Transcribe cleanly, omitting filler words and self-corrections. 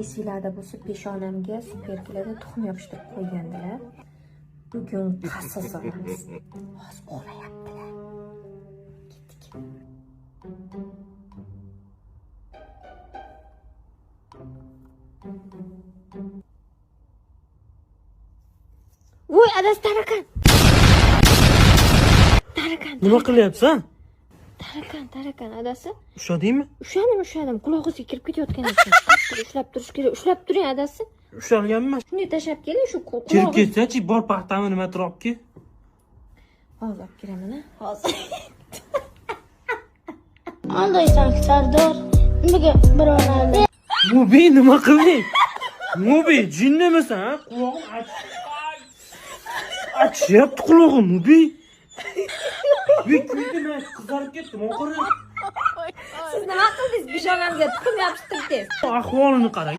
Esinglarda bo'lsa, peshonamga superkilada tuxum yopishtirib qo'ygandilar. Bugun qasos olamiz. Hozir uxlayaptilar. Ketdik. Voy, adasi, tarakan. Tarakan. Nima qilyapsan? Tarakan, tarakan, adasi. Ushladingmi? Ushladim, ushladim. Qulog'ingizga kirib ketayotgan ekan. Qattiq ushlab turish kerak. Ushlab turing, adasi. Ushalganmi? Shunday tashlab keling shu Kirib qulog'i. ketsa-chi, bor paxtami nimadir olib kel. Hozir olib kelaman, a? Hozir. Aldaysan, Sardor. Nimaga birovni Mubi, nima qilding? Mubi, jinnimisan, ha? Qulog'im achyapti qulog'im, Mubi. Mubi, kuydi, man qizarib ketdim, oxiri. Siz nima qildingiz? Peshonamga tuxum yopishtirdingiz. Ahvolini qarang.